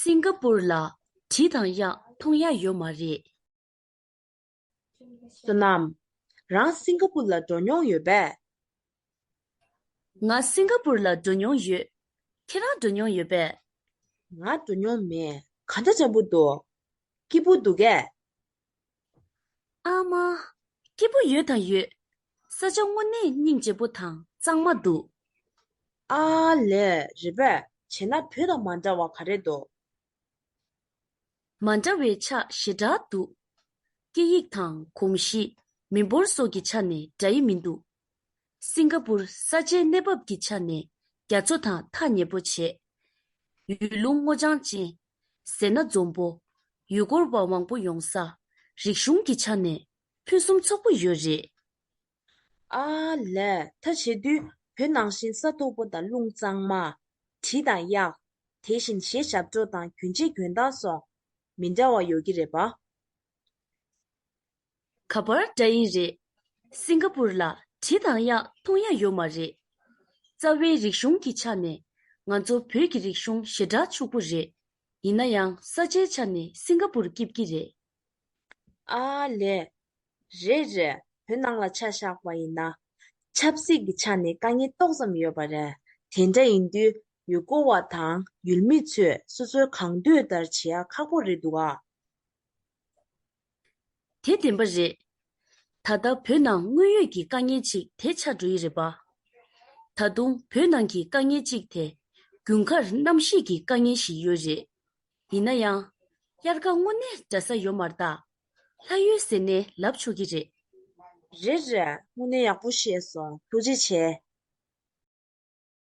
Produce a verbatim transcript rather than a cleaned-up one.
སིང་ག་པུར་ལ་གྲི་དང་གཡག་མཐོང་ཡག་ཡོད་མ་རེད། བསོད་ནམས། རང་སིང་ག་པུར་ལ་འགྲོ་མྱོང་ཡོད་པས། ང་སིང་ག་པུར་ལ་འགྲོ་མྱོང་ཡོད། ཁྱེད་རང་འགྲོ་མྱོང་ཡོད་པས། ང་འགྲོ་མྱོང་མེད། ག་འདྲ་འཇམ་པོ་འདུག་སྐྱིད་པོ་འདུག་གས། ཨ་མ། སྐྱིད་པོ་ཡོད་དང་ཡོད། ས་ཆ་དངོས་གནས་སྙིང་རྗེ་པོ་དང་གཙང་མ་འདུག་ཨ་ལས། རེད་པས། བྱས་ན་བོད་དང་མ་འདྲ་བ་ག་རེ་འདུག་མ་འདྲ་བའི་ཆ་ཞེ་དྲག་འདུག་སྐད་ཡིག་དང་གོམས་གཤིས། མི་འབོར་སོགས་ཀྱི་ཆ་ནས་འདྲ་ཡི་མི་འདུག་སིང་ག་པུར་ས་ཆའི་གནས་བབ་ཀྱི་ཆ་ནས་རྒྱ་མཚོ་དང་ཐག་ཉེ་པོ་བྱས། ཡུལ་ལུང་སྔོ་ལྗང་ཅན། ཟས་སྣ་འཛོམས་པོ། ཡུལ་སྐོར་བ་མང་པོ་ཡོང་ས། རིག་གཞུང་གི་ཆ་ནས་ཕུན་སུམ་ཚོགས་པོ་ཡོད་རེད། ཨ་ལས། ད་བྱེད་དུས་བོད་ནང་བཞིན་ས་མཐུག་པོ་དང་རླུང་གཙང་མ། གྲི་དང་གཡག་དེ་བཞིན་གཞས་ཞབས་བྲོ་དང་གྱོན་ཆས་གྱོན་སྟངས་སོགས་མི་འདྲ་བ་ཡོད་ཀྱི་རེད་པ། ག་པར་འདྲ་ཡིན་རེད། སིང་ག་པུར་ལ་གྲི་དང་གཡག་མཐོང་ཡག་ཡོད་མ་རེད། རྩ་བའི་རིག་གཞུང་གི་ཆ་ནས་ང་ཚོ་བོད་ཀྱི་རིག་གཞུང་ཞེ་དྲག་ཕྱུག་པོ་རེད། ཡིན་ན་ཡང་ས་ཆའི་ཆ་ནས་སིང་ག་པུར་སྐྱིད་ཀྱི་རེད། ཨ་ལས། རེད་རེད། བོད་ནང་ལ་ཆ་བཞག་པ་ཡིན་ན། ཆབ་སྲིད་ཀྱི་ཆ་ནས་དཀའ་ངལ་ཏོག་ཙམ་ཡོད་པ་རེད། དེ་འདྲ་ཡིན་དུས་ཡུལ་སྐོར་བ་དང་ཡུལ་མི་ཚོས་སོ་སོའི་གང་འདོད་ལྟར་བྱེད་ཡ་ཁག་པོ་རེད་འདུག་ག་དེ་བདེན་པ་རེད། ད་ལྟ་བོད་ནང་དངོས་ཡོད་ཀྱི་དཀའ་ངལ་ཅིག་དེ་ཆགས་འགྲོ་ཡི་རེད་པ། ད་དུང་བོད་ནང་གི་དཀའ་ངལ་ཅིག་དེ་དགུན་ཁར་གནམ་གཤིས་ཀྱི་དཀའ་ངལ་ཞིག་ཡོད་རེད། ཡིན་ན་ཡང་། དབྱར་ཁ་དངོས་གནས་འདྲ་ས་ཡོད་མ་རེད་ད། ལྷ་ཡུལ་ཟེར་ནའི་ལབ་ཆོག་གི་རེད། རེད་རེད། དངོས་གནས་ཡག་པོ་བཤད་སོང་། ཐུགས་རྗེ་ཆེ།